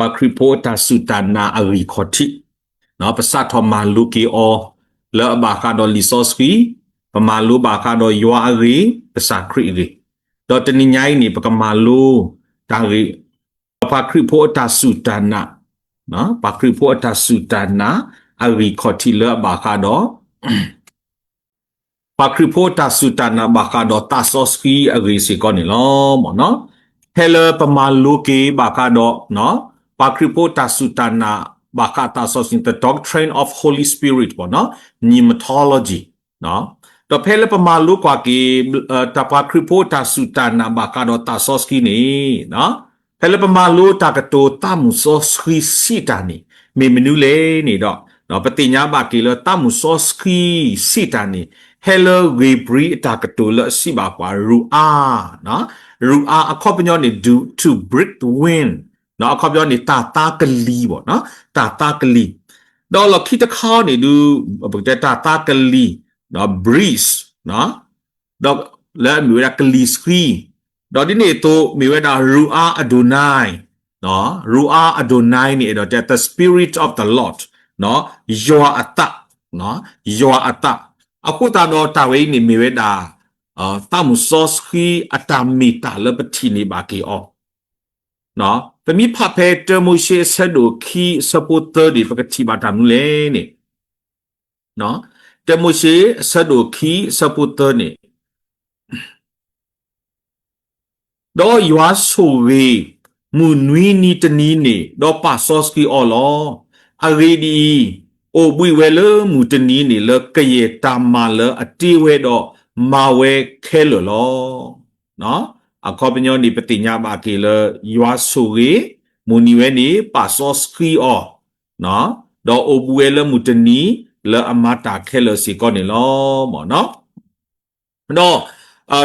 ပှၤခရံာ်ဖိအတၢ်စူၢ်တၢ်နာ်အဂံၢ်ခီၣ်ထံး, ပစးထီၣ်မၤလိက့ၤအီၤ လၢအဘၣ်ဃးဒီးလံာ်စီဆှံ, ပမၤလိဘၣ်ဃးဒီးယွၤအဂ့ၢ်, ကစၢ်ခရံာ်အဂ့ၢ်, ဒီးတနံၤညါအံၤန့ၣ် ပကမၤလိတၢ်ဂ့ၢ် ပှၤခရံာ်ဖိအတၢ်စူၢ်တၢ်နာ်, ပှၤခရံာ်ဖိအတၢ်စူၢ်တၢ်နာ်အဂံၢ်ခီၣ်ထံးလၢအဘၣ်ဃးဒီး ပှၤခရံာ်ဖိအတၢ်စူၢ်တၢ်နာ်ဘၣ်ဃးဒီးသးစီဆှံအဂ့ၢ်စ့ၢ်ကီးန့ၣ်လီၤ. ဖဲလၢပမၤလိက့ၤဘၣ်ဃးဒီး ပှၤခရံာ်ဖိတၢ်စူၢ်တၢ်နာ်ဘၣ်ဃးသးစီဆှံ the doctrine of Holy Spirit ပှၤနီၤ pneumatology ဒီးဖဲလၢပမၤလိကွၢ်က့ၤ တၢ်ပှၤခရံာ်ဖိတၢ်စူၢ်တၢ်နာ်ဘၣ်ဃးဒီးသးစီဆှံန့ၣ် ဖဲလၢပမၤလိတၢ်ကတိၤသးမုၣ်စီဆှံစံးတၢ်န့ၣ် မ့ၢ်မနုၤလဲၣ်န့ၣ်ဒီး ပသ့ၣ်ညါဘၣ်က့ၤလၢသးမုၣ်စီဆှံစံးတၢ်န့ၣ် ဟဲလၢဂ့ၤဘြံၤအတၢ်ကတိၤလၢအစံးဘၣ်ပှၤ ရူၤအါ, ရူၤအါအခီပညီန့ၣ် to, to breathe wind အခီပညီန့ၣ် တၢ်သါကလံၤဘၣ်, တၢ်သါကလံၤ, ဒီးလီၢ်ခံတခါန့ၣ်ဒုး ပကတဲတၢ်သါကလံၤ breeze ဒီးလၢအမ့ၢ်ဝဲဒၣ်ကလံၤဆှံ, ဒီးဒ်န့ၣ်အသိး မ့ၢ်ဝဲဒၣ်ရူၤအါအဒိနၣ်, ရူၤအါအဒိနၣ်န့ၣ် အဲၣ်ဒိးတဲ the Spirit of the Lord ယွၤအသး, ယွၤအသး, အဃိသတးဒီးတၢ်ဝဲအံၤန့ၣ်မ့ၢ်ဝဲဒၣ် သးမုၣ်စီဆှံအတၢ်မ့ၢ်တၢ်လၢပထံၣ်န့ၢ်ဘၣ်က့ၤအီၤ ပမ့ၢ်ဖးဖဲတၢမိၤၡ့အဆၢဒိၣ်ခံအဆၢဖိသၢန့ၣ် ပကထံၣ်ဘၣ်တၢ်မနုၤလဲၣ်န့ၣ်, တၢမိၤၡ့အဆၢဒိၣ်ခံအဆၢဖိသၢန့ၣ်, ဒီးယွၤဆိၣ်ဂ့ၤ မုၢ်နွံနံၤတနံၤန့ၣ် ဒီးပာ်စီဆှံအီၤလီၤ. အဂ့ၢ်ဒ်အံၤ, အိၣ်ဘှံးဝဲလၢမုၢ်တနံၤန့ၣ် လၢကယဲၢ်တၢ်မၤလၢအတ့ဝဲဒီး မၤဝဲခဲလၢာ်လီၤ. အခီပညီန့ၣ် ပသ့ၣ်ညါဘၣ်က့ၤလၢ ယွၤဆိၣ်ဂ့ၤ မုၢ်နံၤဝဲန့ၣ် ပာ်စီဆှံအီၤ, ဒီးအိၣ်ဘှံးဝဲလၢမုၢ်တနံၤ လၢအမၤတၢ်ခဲလၢာ်စ့ၢ်ကီးန့ၣ်လီၤ. ဒီး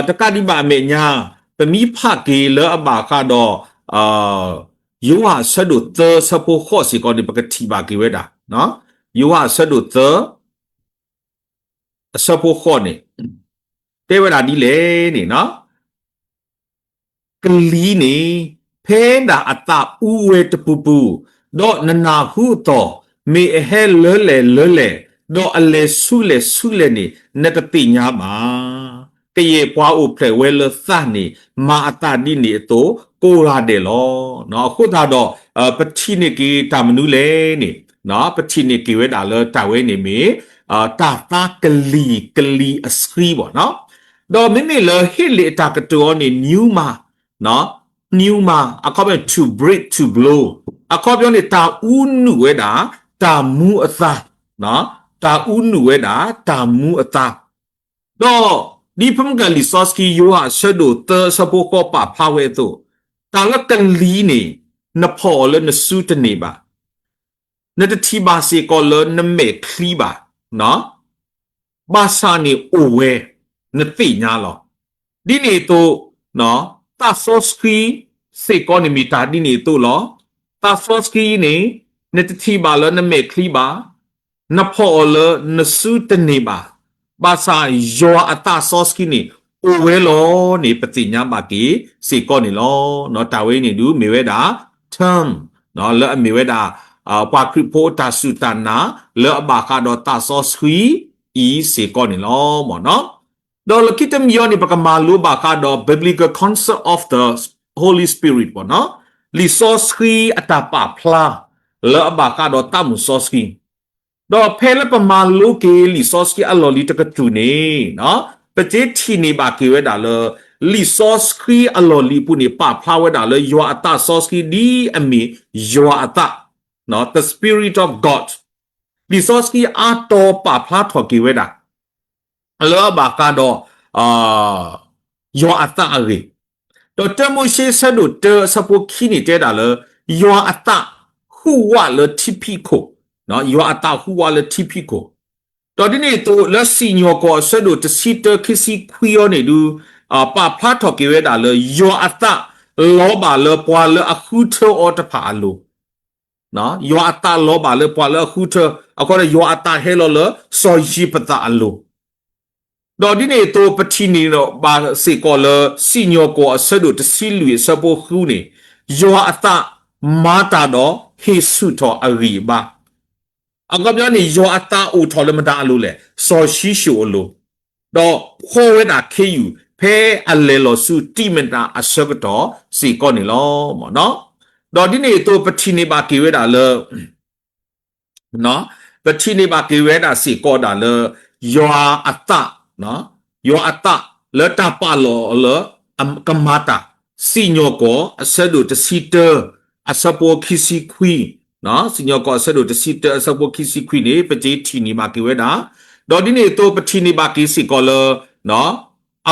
တကးဒံးဘၣ်အမဲာ်ညါ ပမ့ၢ်ဖးက့ၤလၢအဘၣ်ဃးဒီး ယိၤဟၣ်အဆၢဒိၣ်သၢအဆၢဖိဃိးစ့ၢ်ကီးန့ၣ် ပကထံၣ်ဘၣ်က့ၤဝဲဒၣ်, ယိၤဟၣ်အဆၢဒိၣ်သၢ အဆၢဖိဃိးန့ၣ် တဲဝဲဒၣ်ဒ်လဲၣ်န့ၣ်, ကလံၤန့ၣ် ဖဲဒၣ်အသးအူဝဲတပူၤပူၤ, ဒီးနနၢ်ဟူအသီၣ် မ့ၢ်အဟဲလၢလဲၣ်လၢလဲၣ်, ဒီးအလဲၤဆူလဲၣ်ဆူလဲၣ်န့ၣ် နတသ့ၣ်ညါဘၣ်. ကယဲၢ်ပှၤအိၣ်ဖျဲၣ်ဝဲလၢသးန့ၣ် မၤအသးဒ်န့ၣ်အသိး ကိးဂၤဒဲးလီၤ. အဃိသတးဒီး ပထံၣ်န့ၢ်က့ၤတၢ်မနုၤလဲၣ်န့ၣ်, ပထံၣ်န့ၢ်က့ၤဝဲဒၣ်လၢတၢ်ဝဲန့ၣ်မ့ၢ် တၢ်သါကလံၤ ကလံၤအဆှံဘၣ်နီၤ. ဒီးမ့မ့ၢ်လၢဟ့လ့ၣ်အတၢ်ကတိၤအီၤန့ၣ် pneuma, pneuma အခီပညီ to breathe, to blow အခီပညီန့ၣ် တၢ်အူနုာ်ဝဲဒၣ် တၢ်မူအသါ, တၢ်အူနုာ်ဝဲဒၣ် တၢ်မူအသါ. ဒီးဒ်ဖုမုၢ်ကၢ်လံာ်စီဆှံ ယိၤဟၣ်အဆၢဒိၣ်သၢအဆၢဖိဃိးပာ်ဖျါဝဲအသိး, တၢ်လၢကလံၤန့ၣ် နဖီၣ်အီၤလၢနစုတန့ၢ်ဘၣ်. နတထံၣ်ဘၣ်စ့ၢ်ကီးလၢနမဲာ်ချံဘၣ်. ဘၣ်ဆၣ်န့ၣ်အိၣ်ဝဲ, နသ့ၣ်ညါလီၤ. ဒ်န့ၣ်အသိး, သးစီဆှံစ့ၢ်ကီးန့ၣ်မ့ၢ်တၢ်ဒ်န့ၣ်အသိးလီၤ. သးစီဆှံန့ၣ် နတထံၣ်ဘၣ်လၢနမဲာ်ချံဘၣ်, နဖီၣ်အီၤလၢနစုတန့ၢ်ဘၣ်. ဘၣ်ဆၣ်ယွၤအသးစီဆှံန့ၣ် အိၣ်ဝဲလီၤန့ၣ် ပသ့ၣ်ညါဘၣ်က့ၤစ့ၢ်ကီးန့ၣ်လီၤ. တၢ်ဝဲန့ၣ်ဒုးမ့ၢ်ဝဲဒၣ် term လၢအမ့ၢ်ဝဲဒၣ် ပှၤခရံာ်ဖိအတၢ်စူၢ်တၢ်နာ် လၢအဘၣ်ဃးဒီးသးစီဆှံအံၤစ့ၢ်ကီးန့ၣ်လီၤ. ဒီးလၢခံတမံၤအံၤန့ၣ် ပကမၤလိဘၣ်ဃးဒီး biblical concept of the Holy Spirit ပှၤနီၤ, လံာ်စီဆှံအတၢ်ပာ်ဖျါ လၢအဘၣ်ဃးဒီးသးမုၣ်စီဆှံ ဒီးဖဲလၢပမၤလိက့ၤလံာ်စီဆှံအလီၢ်လံၤတကတြူၢ်န့ၣ်, ပကထံၣ်န့ၢ်ဘၣ်က့ၤဝဲဒၣ်လၢ လံာ်စီဆှံအလီၢ်လံၤအပူၤန့ၣ် ပာ်ဖျါဝဲဒၣ်လၢယွၤအသးစီဆှံဒ်အမ့ၢ်ယွၤအသး, the Spirit of God. လံာ်စီဆှံအါတီၤပာ်ဖျါထီၣ်က့ၤဝဲဒၣ် လၢအဘၣ်ဃးဒီး ယွၤအသးအဂ့ၢ်, ဒီးတၢမိၤၡ့ဆၢဒိၣ်တၢအဆၢဖိခံန့ၣ်တဲဒၣ်လၢ ယွၤအသးဟူးဝးလၢထံဖံးခိၣ်, ယွၤအသးဟူးဝးလၢထံဖံးခိၣ်, ဒီးဒ်န့ၣ်အသိး လၢစံၣ်ညီၣ်ကွီၢ်အဆၢဒိၣ်တဆံတၢ ခံဆံခွံအံၤန့ၣ်ဒုး ပာ်ဖျါထီၣ်က့ၤဝဲဒၣ်လၢ ယွၤအသးလီၤဘၣ်လၢပှၤလၢအဃုထၢအီၤတဖၣ်အလိၤ ယွၤအသးလီၤဘၣ်လၢပှၤလၢအဃုထၢ, အခီပညီ ယွၤအသးဟဲလီၤလၢစီၤယံးဖသးအလိၤ, ဒီးဒ်န့ၣ်အသိး ပထံၣ်န့ၢ်ဘၣ်စ့ၢ်ကီးလၢ စံၣ်ညီၣ်ကွီၢ်အဆၢဒိၣ်တဆံလွံၢ်အဆၢဖိဃုန့ၣ်, ယွၤအသး မၤတၢ်ဒီးဟ့ၣ်ဆူၣ်ထီၣ်အဂံၢ်အဘါ. အခီပညီန့ၣ် ယွၤအသးအိၣ်ထီၣ်လၢမတၤအလိၤလဲၣ်, စီၤၡံၣ်ၡိၣ်အလိၤ, ဒီးဖှီဝဲဒၣ်ခ့ယုၢ် ဖဲအလဲၤလီၤဆူတံၢ်မတၤအဆၢကတီၢ်စ့ၢ်ကီးန့ၣ်လီၤ. ဒီးဒ်န့ၣ်အသိး ပထံၣ်န့ၢ်ဘၣ်က့ၤဝဲဒၣ်လၢ ပထံၣ်န့ၢ်ဘၣ်က့ၤဝဲဒၣ်စ့ၢ်ကီးဒၣ်လၢ ယွၤအသး, ယွၤအသးလၢတၢ်ပာ်လီၤအီၤလၢ ကမၤတၢ်, စံၣ်ညီၣ်ကွီၢ်အဆၢဒိၣ်တဆံတၢ အဆၢဖိခံဆံခွံ, စံၣ်ညီၣ်ကွီၢ်အဆၢဒိၣ်တဆံတၢ အဆၢဖိခံဆံခွံန့ၣ် ပကထံၣ်န့ၢ်ဘၣ်က့ၤဝဲဒၣ်, ဒီးဒ်န့ၣ်အသိး ပထံၣ်န့ၢ်ဘၣ်က့ၤစ့ၢ်ကီးလၢ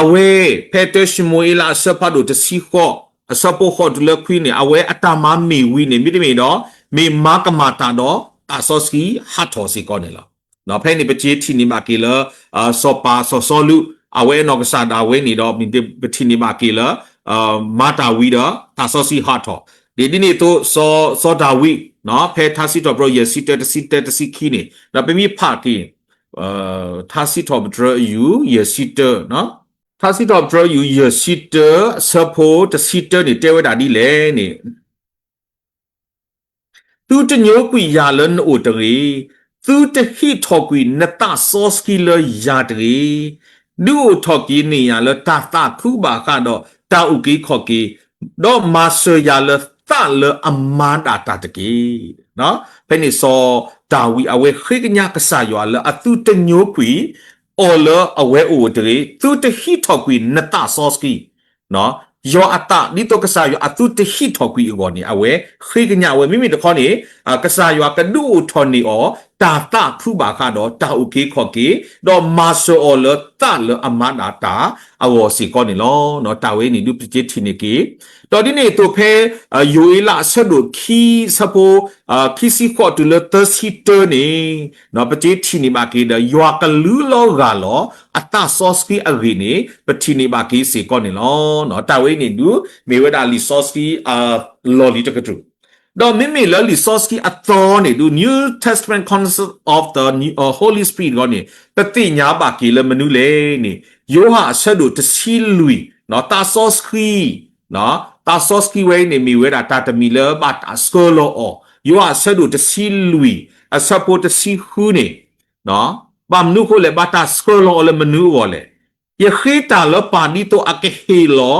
အဝဲ ဖဲတၢၡမူၤအ့လးအဆၢဖးဒိၣ်တဆံဃိး အဆၢဖိဃိးတုၤလၢခွံန့ၣ် အဝဲအတၢ်မၤမ့ၢ်ဝံၤန့ၣ် မ့တမ့ၢ်ဒီး မ့ၢ်မၤကမၣ်တၢ်ဒီးသးစီဆှံဟးထီၣ်စ့ၢ်ကီးန့ၣ်လီၤ. ဖဲန့ၣ် ပကထံၣ်န့ၢ်ဘၣ်က့ၤလၢ စီၤပၤစီၤစီလူး အဝဲအနီၢ်ကစၢ်ဒၣ်ဝဲန့ၣ်ဒီး ပထံၣ်န့ၢ်ဘၣ်က့ၤလၢ မၤတၢ်ဝံၤဒီးသးစီဆှံဟးထီၣ်, ဒ်န့ၣ်အသိး စီၤဒၤဝံး ဖဲထါစံးထီၣ်ပတြၢၤ ယဲၢ်ဆံတၢ တဆံတၢ တဆံခံန့ၣ် ဒီးပမ့ၢ်ဖးက့ၤ ထါစံးထီၣ်ပတြၢၤအယူၢ် ယဲၢ်ဆံတၢ, ထါစံးထီၣ်ပတြၢၤအယူၢ် ယဲၢ်ဆံတၢ အဆၢဖိတဆံတၢန့ၣ် တဲဝဲဒၣ်ဒ်လဲၣ်န့ၣ် သုတညိကွံာ်ယၤလၢနအိၣ်တဂ့ၤ, သုတဟံးထီၣ်ကွံာ်နသးစီဆှံလၢယၤတဂ့ၤ, ဒုးအိၣ်ထီၣ်က့ၤန့ၢ်ယၤလၢတၢ်သးခုဘၣ်ဃးဒီးတၢ်အုၣ်က့ၤခီၣ်က့ၤ, ဒီးမၤစၢၤယၤလၢသးလၢအမၤဒၣ်တၢ်တက့ၢ်. ဖဲန့ၣ်စီၤဒၤဝံးအဝဲဃ့ကညးကစၢ်ယွၤလၢအသုတညိကွံာ် အီၤလၢအဝဲအိၣ်တဂ့ၤ, သုတဟံးထီၣ်ကွံာ်နသးစီဆှံ, ယွၤအသး ဒ်သိးကစၢ်ယွၤအသုတဟံးထီၣ်ကွံာ်အဂီၢ်န့ၣ် အဝဲဃ့ကညးဝဲ မ့မ့ၢ်တခီန့ၣ် ကစၢ်ယွၤကဒုးအိၣ်ထီၣ်န့ၢ်အီၤ တၢ်သးခုဘၣ်ဃးဒီးတၢ်အုၣ်က့ၤခီၣ်က့ၤ, ဒီးမၤစၢၤအီၤလၢသးလၢအမၤဒၣ်တၢ်အဂီၢ်စ့ၢ်ကီးန့ၣ်လီၤ. တၢ်ဝဲန့ၣ်ဒုးပကထံၣ်န့ၢ်က့ၤ, ဒီးဒ်န့ၣ်အသိးဖဲ ယိၤအ့လးအဆၢဒိၣ်ခံ အဆၢဖိ ခံဆံဃိးတုၤလၢသၢဆံတၢန့ၣ် ပကထံၣ်န့ၢ်ဘၣ်က့ၤဒီး ယွၤကလူလီၤဂာ်လီၤ အသးစီဆှံအဂ့ၢ်န့ၣ် ပထံၣ်န့ၢ်ဘၣ်က့ၤစ့ၢ်ကီးန့ၣ်လီၤ. တၢ်ဝဲအံၤန့ၣ်ဒုး မ့ၢ်ဝဲဒၣ်လံာ်စီဆှံ လီၢ်လံၤတကတြူၢ်, ဒီးမ့မ့ၢ်လၢလံာ်စီဆှံအသီန့ၣ်ဒုး New Testament Concept of the Holy Spirit ဂီၢ်န့ၣ် ပသ့ၣ်ညါဘၣ်က့ၤလၢမနုၤလဲၣ်န့ၣ် ယိၤဟၣ်အဆၢဒိၣ်တဆံလွံၢ် သးစီဆှံ သးစီဆှံဝဲအံၤန့ၣ် မ့ၢ်ဝဲဒၣ်တၢ်တမံၤလၢဘၣ်တၢ်ဆှၢလီၤအီၤ, ယိၤဟၣ်အဆၢဒိၣ်တဆံလွံၢ် အဆၢဖိတဆံဃုန့ၣ် ဘၣ်မနုၤအဃိလဲၣ်, ဘၣ်တၢ်ဆှၢလီၤအီၤလၢမနုၤအဂီၢ်လဲၣ်. ယဃ့တၢ်လၢပၢ်ဒ်သိးအကဟ့ၣ်လီၤ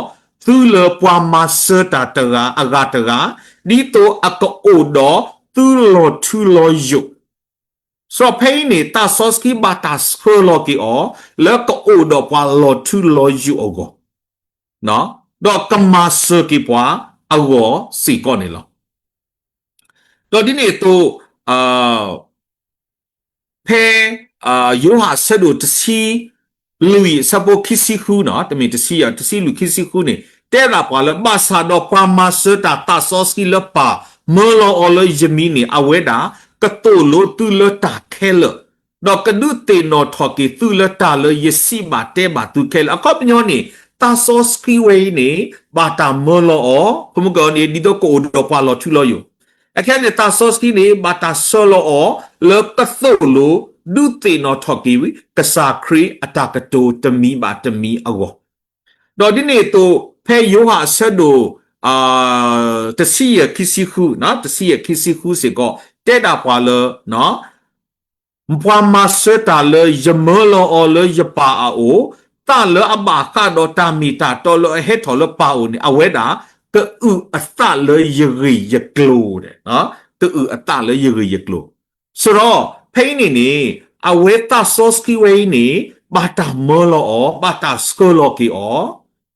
သုလၢပှၤမၤစၢၤတၢ်တဂၤအဂၤတဂၤ, ဒ်သိးအကအိၣ်ဒီးသုလီၤထူလီၤယိာ်. စီၤဖဲအံၤန့ၣ် သးစီဆှံဘၣ်တၢ်ဆှၢလီၤက့ၤအီၤ လၢကအိၣ်ဒီးပှၤလီၤထူလီၤယိာ်အဂီၢ်, ဒီးကမၤစၢၤက့ၤပှၤအဂီၢ်စ့ၢ်ကီးန့ၣ်လီၤ. ဒီးဒ်န့ၣ်အသိး ဖဲ ယိၤဟၣ်အဆၢဒိၣ်တဆံလွံၢ်အဆၢဖိခံဆံဃုန့ၣ်, တမ့ၢ်တဆံယၤ တဆံလွံၢ်ခံဆံဃုန့ၣ် တဲဒၣ်ပှၤလၢ ဘၣ်ဆၣ်ဒီးပှၤမၤစၢၤတၢ်သးစီဆှံလၢပၢ်မၢလီၤအီၤလၢယမံၤန့ၣ် အဝဲဒၣ် ကသိၣ်လိသုလၢတၢ်ခဲလၢာ်, ဒီးကဒုးသ့ၣ်နီၣ်ထီၣ်က့ၤသုလၢတၢ်လၢယစံးဘၣ်တဲဘၣ်သုခဲလၢာ်. အခီပညီန့ၣ် သးစီဆှံဝဲအံၤန့ၣ် ဘၣ်တၢ်မၢလီၤအီၤ, ဖိမုၣ်ကီၤန့ၣ် ဒ်သိးကအိၣ်ဒီးပှၤလီၤထူလီၤယိာ် အခဲန့ၣ် သးစီဆှံန့ၣ် ဘၣ်တၢ်ဆှၢလီၤအီၤ လၢကသိၣ်လိ ဒုးသ့ၣ်နီၣ်ထီၣ်က့ၤ ကစၢ်ခရံာ်အတၢ်ကတိၤတမံၤဘၣ်တမံၤအဂီၢ်. ဒီးဒ်န့ၣ်အသိး ဖဲယိၤဟၣ်အဆၢဒိၣ် တဆံယဲၢ်ခံဆံဃု, တဆံယဲၢ်ခံဆံဃုစ့ၢ်ကီး တဲဒၣ်ပှၤလၢ ပှၤမၤစၢၤတၢ်လၢယမၢလီၤအီၤလၢယပၢ်အအိၣ်, သးလၢအဘၣ်ဃးဒီးတၢ်မ့ၢ်တၢ်တီလၢအဟဲထီၣ်လၢပၢ်အအိၣ်န့ၣ် အဝဲဒၣ် ကအုၣ်အသးလၢယဂ့ၢ်ယကျိၤ, ကအုၣ်အသးလၢယဂ့ၢ်ယကျိၤ. စရီ ဖဲအံၤန့ၣ်န့ၣ် အဝဲသးစီဆှံဝဲအံၤန့ၣ် ဘၣ်တၢ်မၢလီၤအီၤ, ဘၣ်တၢ်ဆှၢလီၤက့ၤအီၤ,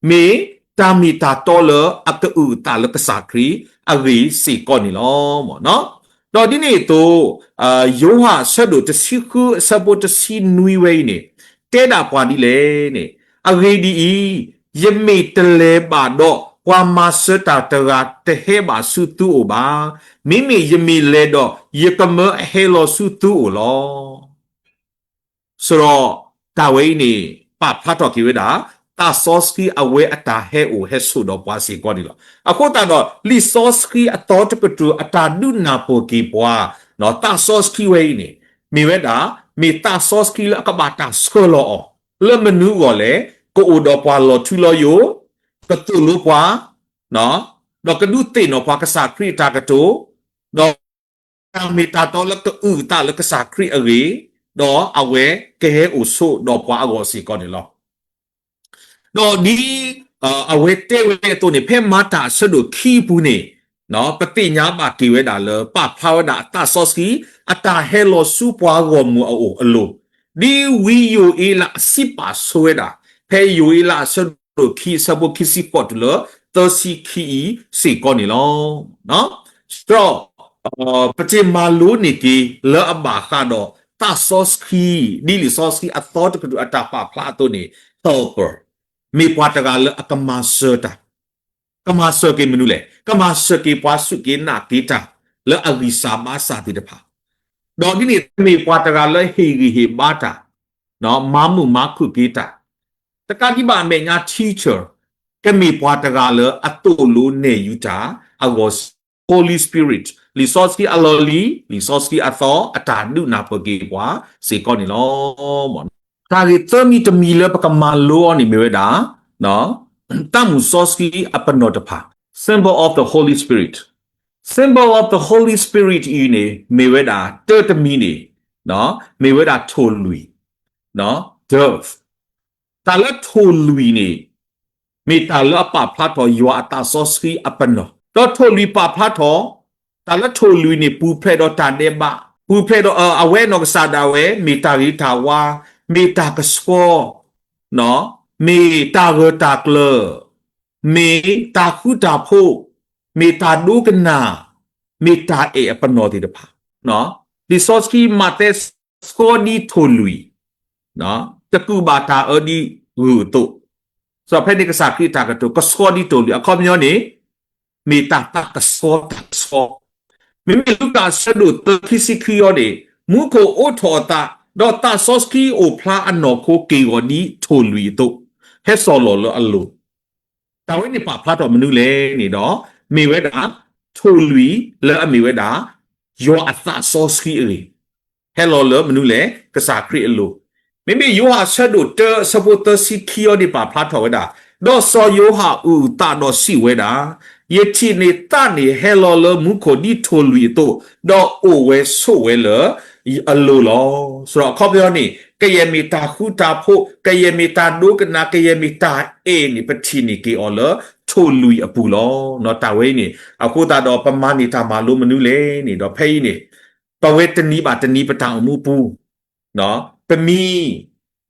မ့ၢ်တၢ်မ့ၢ်တၢ်တီလၢအကအုၣ်အသးလၢကစၢ်ခရံာ်အဂ့ၢ်စ့ၢ်ကီးန့ၣ်လီၤ. ဒီးဒ်န့ၣ်အသိး ယိၤဟၣ်အဆၢဒိၣ်တဆံဃု အဆၢဖိတဆံနွံဝဲအံၤန့ၣ် တဲဒၣ်ပှၤဒ်လဲၣ်န့ၣ်, အဂ့ၢ်ဒ်အံၤ, ယမ့ၢ်တလဲၤဘၣ်ဒီး ပှၤမၤစၢၤတၢ်တဂၤတဟဲဘၣ်ဆူသုအိၣ်ဘၣ်. မ့မ့ၢ်ယမ့ၢ်လဲၤဒီး ယကမၢအဟဲလီၤဆူသုအိၣ်လီၤ. စရီ တၢ်ဝဲအံၤန့ၣ် ပာ်ဖျါထီၣ်က့ၤဝဲဒၣ် သးစီဆှံအဝဲအတၢ်ဟဲအိၣ်ဟဲဆိးဒီးပှၤစ့ၢ်ကီးန့ၣ်လီၤ. အဃိသတးဒီး လံာ်စီဆှံအသီတကတြူၢ်အတၢ်ဒုးနၢ်ပၢၢ်က့ၤပှၤ သးစီဆှံဝဲအံၤန့ၣ် မ့ၢ်ဝဲဒၣ် မ့ၢ်သးစီဆှံလၢအကဘၣ်တၢ်ဆှၢလီၤအီၤ လၢမနုၤအဂီၢ်လဲၣ်, ကအိၣ်ဒီးပှၤလီၤထူလီၤယိာ်, ကသိၣ်လိပှၤ, ဒီး ဒီးကဒုးသ့ၣ်နီၣ်ပှၤကစၢ်ခရံာ်အတၢ်ကတိၤ, ဒီး တၢ်မ့ၢ်တၢ်တီလၢကအုၣ်အသးလၢကစၢ်ခရံာ်အဂ့ၢ်, ဒီးအဝဲကဟဲအိၣ်ဆိးဒီးပှၤအဂီၢ်စ့ၢ်ကီးန့ၣ်လီၤ. ဒီးဒ် အဝဲတဲဝဲအသိးန့ၣ် ဖဲမၤတၢ်အဆၢဒိၣ်ခံအပူၤန့ၣ် ပသ့ၣ်ညါဘၣ်က့ၤဝဲဒၣ်လၢ ပာ်ဖျါဝဲဒၣ်အသးစီဆှံ အတၢ်ဟဲလီၤဆူပှၤဂီၢ်မုၢ်အအိၣ်အလိၤ, ဒ်ဝံယိၤအ့လးအစံးပာ်ဆိဝဲဒၣ် ဖဲယိၤအ့လးအဆၢဒိၣ်ခံ အဆၢဖိခံဆံဃိးတုၤလၢ သၢဆံခံအံၤစ့ၢ်ကီးန့ၣ်လီၤ. ဒီး ပက့ၤမၤလိန့ၢ်က့ၤလၢအဘၣ်ဃးဒီး သးစီဆှံ ဒ်လံာ်စီဆှံအသီတကတြူၢ်အတၢ်ပာ်ဖျါအသိးန့ၣ် helper မ့ၢ်ပှၤတဂၤလၢအကမၤစၢၤတၢ်, ကမၤစၢၤက့ၤမနုၤလဲၣ်, ကမၤစၢၤက့ၤပှၤစူၢ်က့ၤနာ်က့ၤတၢ် လၢအဂံၢ်စၢ်ဘါစၢ်သ့ၣ်တဖၣ်, ဒီးဒ်န့ၣ် မ့ၢ်ပှၤတဂၤလၢဟ့ၣ်ဂံၢ်ဟ့ၣ်ဘါတၢ်, မၤမုာ်မၤခုၣ်က့ၤတၢ်, တကးဒံးဘၣ်အမဲာ်ညါ teacher ကမ့ၢ်ပှၤတဂၤလၢအသိၣ်လိနဲၣ်ယူၤတၢ်အဂီၢ် Holy Spirit လံာ်စီဆှံအလီၢ်လံၤ လံာ်စီဆှံအသီအတၢ်ဒုးနၢ်ပၢၢ်က့ၤပှၤစ့ၢ်ကီးန့ၣ်လီၤ. တၢ်ဂ့ၢ်သၢမံၤတမံၤလၢပကမၤလိအီၤန့ၣ်မ့ၢ်ဝဲဒၣ် သးမုၢ်စီဆှံအပနီၣ်တဖၣ် symbol of the Holy Spirit, symbol of the Holy Spirit အံၤန့ၣ် မ့ၢ်ဝဲဒၣ်တၢတမံၤန့ၣ် မ့ၢ်ဝဲဒၣ်ထိၣ်လွံၢ် dove တၢ်လၢထိၣ်လွံၢ်န့ၣ် မ့ၢ်တၢ်လၢအပာ်ဖျါထီၣ်ယွၤအသးစီဆှံအပနီၣ်, ဒီးထိၣ်လွံၢ်ပာ်ဖျါထီၣ် တၢ်လၢထိၣ်လွံၢ်န့ၣ် ပူၤဖျဲးဒီးတၢ်ဒဲးဘး, ပူၤဖျဲးဒီး အဝဲနီၢ်ကစၢ်ဒၣ်ဝဲ မ့ၢ်တၢ်ဂ့ၤတၢ်ဝါ, မ့ၢ်တၢ်ကဆှီ, မ့ၢ်တၢ်ဂၢၢ်တၢ်ကျၢၤ, မ့ၢ်တၢ်ဃူတၢ်ဖိး, မ့ၢ်တၢ်ဒိကနၣ်, မ့ၢ်တၢ်အဲၣ်အပနီၣ်သ့ၣ်တဖၣ်, လံာ်စီဆှံမးသဲ ဆှီဒ်ထိၣ်လွံၢ်, တကုၢ်ဘၣ်တၢ်အၢဒ်ဂုၢ်အသိး, စီၤဖဲန့ၣ်ကစၢ်ခရံာ်အတၢ်ကတိၤ ကဆှီဒ်ထိၣ်လွံၢ် အခီပညီန့ၣ် မ့ၢ်တၢ်သးကဆှီတၢ်ကဆှီ, မ့မ့ၢ်လူၤကၣ်အဆၢဒိၣ်သၢခံဆံခံအံၤန့ၣ် မူခိၣ်အိးထီၣ်အသး ဒီးသးစီဆှံအိၣ်ဖျါအနီၢ်ခိက့ၢ်ဂီၤဒ်ထိၣ်လွံၢ်အသိး ဟဲစီၢ်လီၤလၢအလိၤ တၢ်ဝဲန့ၣ်ပာ်ဖျါထီၣ်မနုၤလဲၣ်န့ၣ်ဒီး မ့ၢ်ဝဲဒၣ် ထိၣ်လွံၢ်လၢအမ့ၢ်ဝဲဒၣ် ယွၤအသးစီဆှံအဂ့ၢ် ဟဲလီၤလၢမနုၤလဲၣ် ကစၢ်ခရံာ်အလိၤ, မ့မ့ၢ်ယိၤဟၣ်အဆၢဒိၣ်တၢအဆၢဖိသၢဆံခံအံၤန့ၣ်ပာ်ဖျါထီၣ်ဝဲဒၣ်, ဒီးစီၤယိၤဟၣ်အုၣ်အသးဒီးစံးဝဲဒၣ်, ယထံၣ်န့ၢ်သးန့ၣ်ဟဲလီၤလၢမူခိၣ်ဒ်ထိၣ်လွံၢ်အသိး, ဒီးအိၣ်ဝဲဆိးဝဲလၢ အလိၤလီၤ. ဆိုတော့ အခီပညီန့ၣ် ကယဲၢ်မ့ၢ်တၢ်ဃူတၢ်ဖိး, ကယဲၢ်မ့ၢ်တၢ်ဒိကနၣ်, ကယဲၢ်မ့ၢ်တၢ်အဲၣ်န့ၣ် ပထံၣ်န့ၢ်က့ၤအီၤလၢထိၣ်လွံၢ်အပူၤလီၤ. တၢ်ဝဲအံၤန့ၣ် အဃိသတးဒီး ပမၤန့ၢ်တၢ်မၤလိမနုၤလဲၣ်န့ၣ်ဒီး ဖဲအံၤန့ၣ် ပဝဲတနံၤဘၣ်တနံၤပတၢ်အိၣ်မူပူၤ ပမ့ၢ်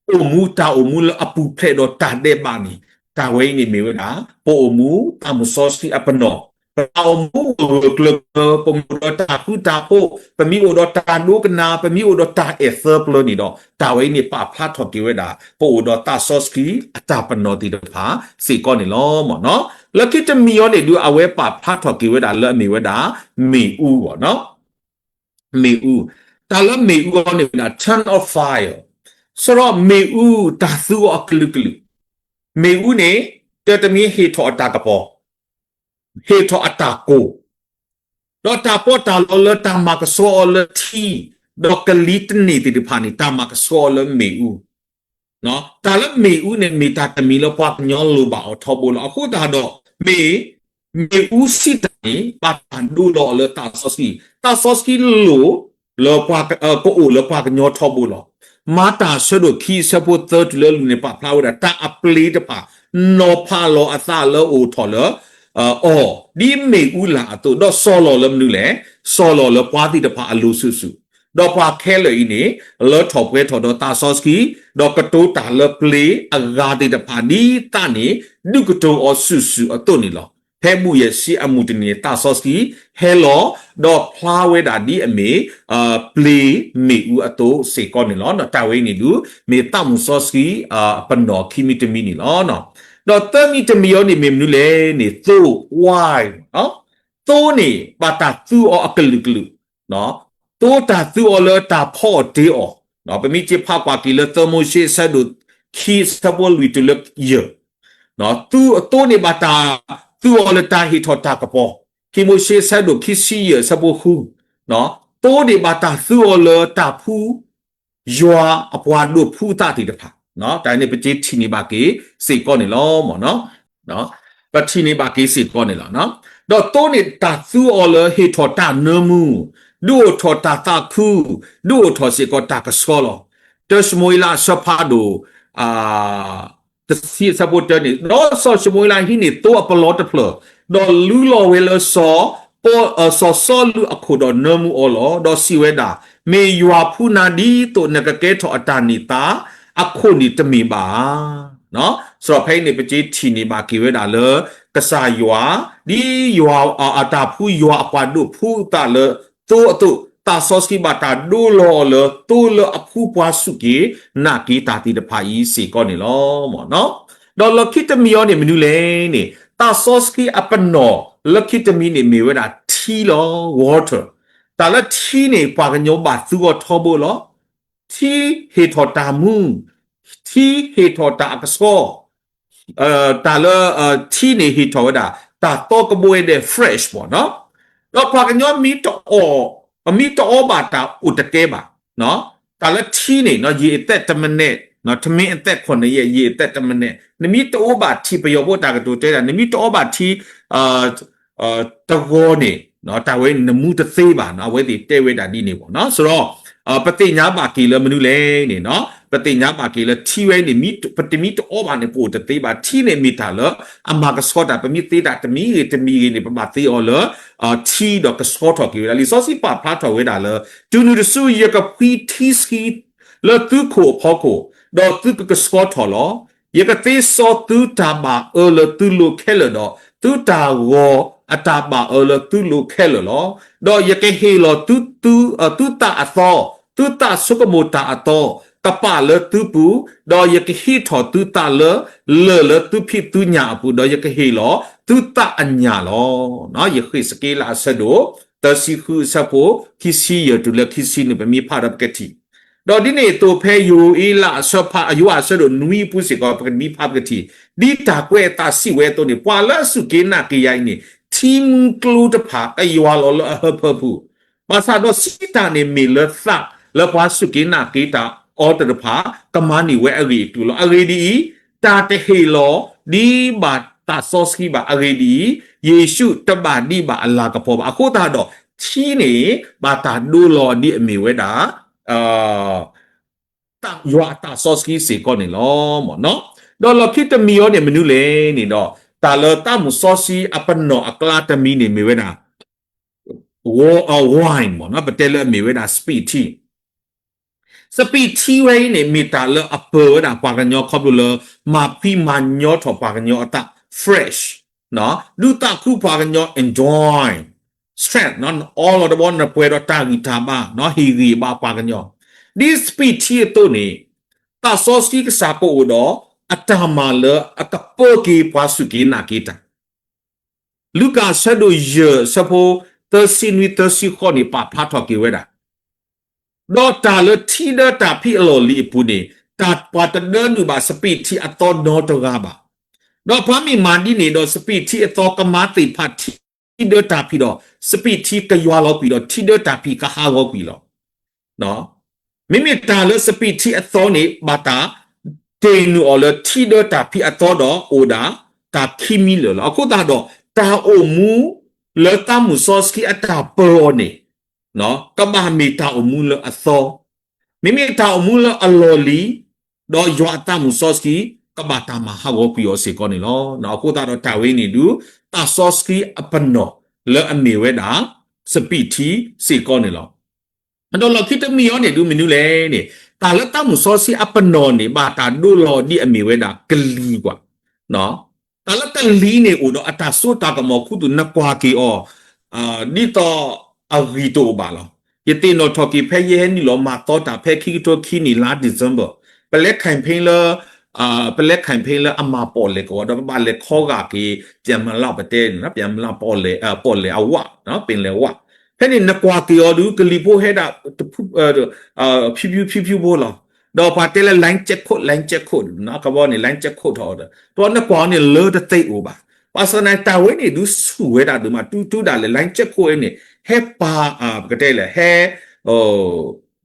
အိၣ်မူတၢ်အိၣ်မူလၢအပူၤဖျဲးဒီးတၢ်ဒဲးဘးန့ၣ် တၢ်ဝဲအံၤန့ၣ်မ့ၢ်ဝဲဒၣ် ပအိၣ်မူသးမုၢ်စီဆှံအပနီၣ်, ပတၢ်အိၣ်မူဂၢၢ်ဂၢၢ်ကျၢၤကျၢၤ, ပမ့ၢ်အိၣ်ဒီးတၢ်ဃူတၢ်ဖိး, ပမ့ၢ်အိၣ်ဒီးတၢ်ဒိကနၣ်, ပမ့ၢ်အိၣ်ဒီးတၢ်အဲၣ်သၢပျၢၤန့ၣ်ဒီး တၢ်ဝဲအံၤန့ၣ်ပာ်ဖျါထီၣ်က့ၤဝဲဒၣ် ပအိၣ်ဒီးသးစီဆှံအတၢ်ပနီၣ်သ့ၣ်တဖၣ်စ့ၢ်ကီးန့ၣ်လီၤ. လၢခံတမံၤအံၤန့ၣ်ဒုး အဝဲပာ်ဖျါထီၣ်က့ၤဝဲဒၣ်လၢအမ့ၢ်ဝဲဒၣ် မ့ၣ်အူ မ့ၣ်အူ, တၢ်လၢမ့ၣ်အူအံၤန့ၣ်ဝဲဒၣ် tongue of fire, စရီမ့ၣ်အူတၢ်သူအီၤအကလုာ်ကလုာ်, မ့ၣ်အူန့ၣ် တၢတမံၤဟ့ၣ်ထီၣ်အတၢ်ကပီၤ, ဟ့ၣ်ထီၣ်အတၢ်ကိၢ်, ဒီးတၢ်ပီးတၢ်လီလၢတၢ်မၤကဆှီအီၤလၢထံ, ဒီးကလံၤတန့ၢ်သ့ၣ်တဖၣ်န့ၣ် တၢ်မၤကဆှီအီၤလၢမ့ၣ်အူ တၢ်လၢမ့ၣ်အူန့ၣ် မ့ၢ်တၢ်တမံၤလၢပှၤကညီလိၣ်ဘၣ်အီၤထီဘိလီၤ. အဃိသတးဒီး မ့ၢ် မ့ၣ်အူစံးတၢ်န့ၣ် ဘၣ်တၢ်ဒိလီၤအီၤလၢသးစီဆှံ, သးစီဆှံလိၣ်လၢပှၤ ကအိၣ်လၢပှၤကညီထီဘိလီၤ. မၤတၢ်အဆၢဒိၣ်ခံအဆၢဖိသၢတုၤလၢလွံၢ်န့ၣ် ပာ်ဖျါဝဲဒၣ် တၢ်အပျ့ၤတဖၣ် နီၤဖးလီၤအသးလၢအိၣ်ထီၣ်လၢ အီၤ ဒ်မ့ၣ်အူလာ်အသိး, ဒီးစီၢ်လီၤလၢမနုၤလဲၣ်, စီၢ်လီၤလၢပှၤသ့ၣ်တဖၣ်အလိၤစုာ်စုာ်, ဒီးပှၤခဲလၢာ်အံၤန့ၣ် လၢထီၣ်ပှဲၤထီၣ်ဒီးသးစီဆှံ, ဒီးကတိၤတၢ်လၢပျ့ၤအဂၤသ့ၣ်တဖၣ် ဒ်သးန့ၣ် ဒုးကတိၤအီၤစုာ်စုာ်အသိးန့ၣ်လီၤ. ဖဲဘူၣ်ယဲၢ်ဆံအမုၢ်တနံၤန့ၣ် သးစီဆှံဟဲလီၤ, ဒီးဖျါဝဲဒၣ်ဒ်အမ့ၢ် ပျ့ၤမ့ၣ်အူအသိးစ့ၢ်ကီးန့ၣ်လီၤ. တၢ်ဝဲအံၤန့ၣ်ဒုး မ့ၢ်သးမုၢ်စီဆှံ ပနီၣ်ခံမံၤတမံၤန့ၣ်လီၤ. ဒီးသၢမံၤတမံၤအံၤန့ၣ်မ့ၢ်မနုၤလဲၣ်န့ၣ် သိ wine, သိန့ၣ် ဘၣ်တၢ်သူအီၤအကလုာ်ကလုာ်, သိတၢ်သူအီၤလၢတၢ်ဖီအီၣ်တ့အီၣ်, ပမ့ၢ်က့ၤဖးကွၢ်က့ၤလၢသၢမိၤၡ့အဆၢဒိၣ်ခံ အဆၢဖိလွံၢ်တုၤလၢယဲၢ်, သိန့ၣ်ဘၣ်တၢ်သူအီၤလၢတၢ်ဟ့ၣ်ထီၣ်တၢ်ကပီၤ, ခံမိၤၡ့အဆၢဒိၣ်ခံဆံယဲၢ်အဆၢဖိဃု, သိန့ၣ်ဘၣ်တၢ်သူအီၤလၢတၢ်ဖှူ ယွၤအပှၤဒိးဖှူသးသ့ၣ်တဖၣ်, တၢ်န့ၣ်ပက့ၤထံၣ်န့ၢ်ဘၣ်က့ၤစ့ၢ်ကီးန့ၣ်လီၤ. ပထံၣ်န့ၢ်ဘၣ်က့ၤစ့ၢ်ကီးန့ၣ်လီၤ. ဒီးသိန့ၣ်တၢ်သူအီၤလၢဟ့ၣ်ထီၣ်တၢ်နၢမူ, ဒုးအိၣ်ထီၣ်တၢ်သးခု, ဒုးအိၣ်ထီၣ်စ့ၢ်ကီးတၢ်ကဆှီလီၤ. တၢၡမူၤအ့လးအဆၢဖးဒိၣ် တဆံအဆၢဖိတၢန့ၣ်, ဒီးစီၤၡမူၤအ့လးဟံးန့ၢ်သိအပလီတဖျၢၣ်, ဒီးလူလီၤဝဲလၢစီၤ စီၤစီလူးအခိၣ်ဒီးနၢမူအီၤလီၤ. ဒီးစံးဝဲဒၣ်, မ့ၢ်ယွၤဖှူနၤဒ်သိးနကကဲထီၣ်အတၢ်န့ၢ်သါအခိၣ်န့ၣ်တမ့ၢ်ဘၣ်ဧါ. စးဖဲအံၤန့ၣ် ပက့ၤထံၣ်န့ၢ်ဘၣ်က့ၤဝဲဒၣ်လၢ ကစၢ်ယွၤ, ဒ်ယွၤအတၢ်ဖှူယွၤအပှၤဒိးဖှူသးလၢသိအသိး, သးစီဆှံဘၣ်တၢ်ဒိလီၤအီၤလၢသိလၢအဖှူပှၤစူၢ်က့ၤနာ်က့ၤတၢ်သ့ၣ်တဖၣ်အံၤ စ့ၢ်ကီးန့ၣ်လီၤ. ဒီးလီၢ်ခံတမံၤအံၤန့ၣ်မနုၤလဲၣ်န့ၣ်, သးစီဆှံအပနီၣ်လၢခံတမံၤန့ၣ်မ့ၢ်ဝဲဒၣ်ထံလီၤ, water. တၢ်လၢထံန့ၣ် ပှၤကညီဘၣ်သူအီၤထီဘိလီၤ. ထံဟ့ၣ်ထီၣ်တၢ်မူ, ထံဟ့ၣ်ထီၣ်တၢ်အကဆှီ, တၢ်လၢ ထံန့ၣ်ဟ့ၣ်ထီၣ်ဝဲဒၣ် တၢ်သီကဘိဝဲဒဲး fresh ဘၣ်နီၤ. ဒီးပှၤကညီမ့ၢ်တအီၣ်, မ့ၢ်တအီဘၣ်တၢ်အိၣ်တကဲဘၣ်. တၢ်လၢထံန့ၣ် ရေအသက်တစ်မနက်, ထမင်းအသက်ခုနစ်ရက်, ရေအသက်တစ်မနက်, နမ့ၢ်တအီဘၣ်ထံ ပယီၤဖိတၢ်ကတိၤတဲဒၣ် နမ့ၢ်တအီဘၣ်ထံ တဂီၤန့ၣ် တၢ်ဝဲနမူတသ့ဘၣ်နီၤ, အဝဲသ့ၣ်တဲဝဲဒၣ်ဒ်န့ၣ်ဘၣ်နီၤ. ဆိုတော့ ပသ့ၣ်ညါဘၣ်က့ၤလၢမနုၤလဲၣ်န့ၣ်နီၤ, ပသ့ၣ်ညါဘၣ်က့ၤလၢထံဝဲန့ၣ် ပတမ့ၢ်တအီဘၣ်န့ၣ် ပအိၣ်တသ့ဘၣ်. ထံန့ၣ်မ့ၢ်တၢ်လၢအမၤကဆှီတၢ်, ပမ့ၢ်သ့တၢ်တမံၤဂ့ၤတမံၤဂ့ၤန့ၣ် ပဘၣ်သ့အီၤလၢ ထံဒီးကဆှီထီၣ်က့ၤဝဲဒၣ်. လံာ်စီဆှံပာ်ဖျါထီၣ်ဝဲဒၣ်လၢ တုၤနုၤတစု ယကဖှံထံဆှံလၢသုခိၣ်အဖီခိၣ်, ဒီးသုကကဆှီထီၣ်လီၤ. ယကသ့စီသုတၢ်ဘၣ်အၢလၢသုလိၤခဲလၢာ်ဒီး သုတၢ်ဂီၤအတၢ်ဘၣ်အၢလၢသုလိၤခဲလၢာ်လီၤ. ဒီးယကဟ့ၣ်လီၤသု, သု, သုသးအသီ, သုသးဆိကမိၣ်တၢ်အသီ, ကပာ်လၢသုပူၤ, ဒီးယကဟံးထီၣ်သုသးလၢ လၢၢ်လၢသုဖံးသုညၣ်အပူၤ, ဒီးယကဟ့ၣ်လီၤသုသးအညၣ်လီၤ. ယဃ့းစက့လးအဆၢဒိၣ် သၢဆံဃုအဆၢဖိ ခံဆံယဲၢ်တုၤလၢခံဆံနွံ ပမ့ၢ်ဖးဒီးပကထံၣ် ဒီးဒ်န့ၣ်အသိးဖဲယိၤအ့လးအဆၢဖး, ယိၤအ့လးအဆၢဒိၣ်နွံအပူၤစ့ၢ်ကီး ပကမ့ၢ်ဖးပကထံၣ်, ဒ်တၢ်ကွဲးအသးစံးဝဲအသိးန့ၣ်, ပှၤလၢအစူၢ်က့ၤနာ်က့ၤယၤအံၤန့ၣ် ထံမူကျိတဖၣ်ကယွၤလီၤလၢအဟၢဖၢပူၤ, ဘၣ်ဆၣ်ဒီးစံးတၢ်န့ၣ်မ့ၢ်လၢသးလၢပှၤစူၢ်က့ၤနာ်က့ၤတၢ်အီၤသ့ၣ်တဖၣ် ကမၤန့ၢ်ဝဲအဂ့ၢ်အကျိၤလီၤ. အဂ့ၢ်ဒ်အံၤ, တၢ်တဟ့ၣ်လီၤဒ်ဘၣ်သးစီဆှံဘၣ်. အဂ့ၢ်ဒ်အံၤ, ယ့ၣ်ၡူးတဘၣ်ဒံးဘၣ်အလၤကပီၤဘၣ်. အဃိသတးဒီး ထံန့ၣ် ဘၣ်တၢ်ဒိလီၤဒ်အမ့ၢ်ဝဲဒၣ် ယွၤအသးစီဆှံစ့ၢ်ကီးန့ၣ်လီၤ. ဒီးလီၢ်ခံတမံၤအံၤန့ၣ်မနုၤလဲၣ်န့ၣ်ဒီး တၢ်လၢသးမုၣ်စီဆှံအပနီၣ်အကျါတမံၤန့ၣ်မ့ၢ်ဝဲဒၣ် ဝ, အဝဲၣ်မ့ၢ်နီၤ, ပတဲလၢအမ့ၢ်ဝဲဒၣ်စပံးထံ. စပံးထံဝဲအံၤန့ၣ် မ့ၢ်တၢ်လၢအပၢၤဝဲဒၣ်ပှၤကညီခီဖျိလၢ မၤဖှံမၤညီထီၣ်ပှၤကညီအသး fresh, ဒုးသးခုပှၤကညီ enjoy, strength, အီလီၤတဘျီနပှဲၤဒီးတၢ်ဂံၢ်တၢ်ဘါ, ဟ့ၣ်ဂံၢ်ဘါပှၤကညီ, ဒ်စပံးထံအသိးန့ၣ် သးစီဆှံကစၢ်ကအိၣ်ဒီး အတၢ်မၤလၢအကပၢက့ၤပှၤစူၢ်က့ၤနာ်က့ၤတၢ် လူၤကၣ်အဆၢဒိၣ်ယဲၢ်အဆၢဖိ သၢဆံနွံသၢဆံဃိးန့ၣ် ပာ်ဖျါထီၣ်က့ၤဝဲဒၣ်, ဒီးတၢ်လၢထံဒၢတၢ်ဖံးအလီၢ်လံၤအပူၤန့ၣ် တၢ်ပှၤတဒၢနုာ်ဘၣ်စပံးထံအသီနီတဂၤဘၣ်. ဒီးပှၤမ့ၢ်မၤဒ်န့ၣ်ဒီး စပံးထံအသီကမၤသ့ၣ်ဖးထံဒၢတၢ်ဖံးဒီး စပံးထံကယွၤလီၤကွံာ်ဒီးထံဒၢတၢ်ဖံးကဟးဂီၤကွံာ်လီၤ. မ့မ့ၢ်တၢ်လၢစပံးထံအသီန့ၣ် ဘၣ်တၢ်တ့ၢ်နုာ်အီၤလၢထံဒၢတၢ်ဖံးအသီဒီးအိၣ်ဒၣ် တၢ်ခံမံၤလၢာ်လီၤ. အဃိသတးဒီး တၢ်အိၣ်မူလၢသးမုၣ်စီဆှံအတၢ်ပၢအီၤန့ၣ် ကဘၣ်မ့ၢ်တၢ်အိၣ်မူလၢအသီ, မ့မ့ၢ်တၢ်အိၣ်မူလၢအလီၢ်လံၤ, ဒီးယွၤအသးမုၣ်စီဆှံ ကဘၣ်တၢ်မၤဟးဂီၤကွံာ်အီၤစ့ၢ်ကီးန့ၣ်လီၤ. အဃိသတးဒီးတၢ်ဝဲန့ၣ်ဒုး သးစီဆှံအပနီၣ်လၢအမ့ၢ်ဝဲဒၣ် စပံးထံစ့ၢ်ကီးန့ၣ်လီၤ. ဒီးလီၢ်ခံတမံၤအံၤန့ၣ်ဒုးမနုၤလဲၣ်န့ၣ်, တၢ်လၢသးမုၣ်စီဆှံအပနီၣ်န့ၣ် ဘၣ်တၢ်ဒိလီၤဒ်အမ့ၢ်ဝဲဒၣ်ကလံၤကွၢ်, တၢ်လၢကလံၤန့ၣ်အိၣ်ဒီးအတၢ်စိတၢ်ကမီၤခူသူၣ် နကွၢ်က့ၤအီၤ ဒ်သိးအဂံၢ်တအိၣ်ဘၣ်လီၤ. ယသ့ၣ်နီၣ်ထီၣ်က့ၤဖဲယဟဲနုာ်လီၤမၤသီတၢ်ဖဲခံကထိခံနံၣ်လါ December, ပလဲၤ campaign လၢ ပလဲၤ campaign လၢအမၤပီၣ်လဲၣ်ကဝီၤဒီး ပဘၣ်လဲၤခီဂာ်က့ၤ ပျဲၢ်မလး ပတဲန့ၣ် ပျဲၢ်မလး ပီၣ်လဲၣ်အဝၣ်, ပ့ၤလဲၤဝၣ်, ဖဲန့ၣ်နကွၢ်က့ၤအီၤဒုး ကလံၤဖိဟဲဒၣ် ဖၠူဖၠူဖၠူဖၠူဖိလီၤ. ဒီးပှၤတဲလၢ line check code, line check code ကဘီန့ၣ် line check code ထီၣ်အီၤဒီး တဘျီနကွၢ်အီၤန့ၣ်လၢတသ့အိၣ်ဘၣ်. ဘၣ်ဆၣ်သနာ်က့ တၢ်ဝဲန့ၣ်ဒုးဆူၣ်ဝဲဒၣ်ဒုးမး တုၤတုၤဒၣ်လဲာ် line check code န့ၣ် ဟဲပာ် ပကတဲလဲၣ် ဟဲ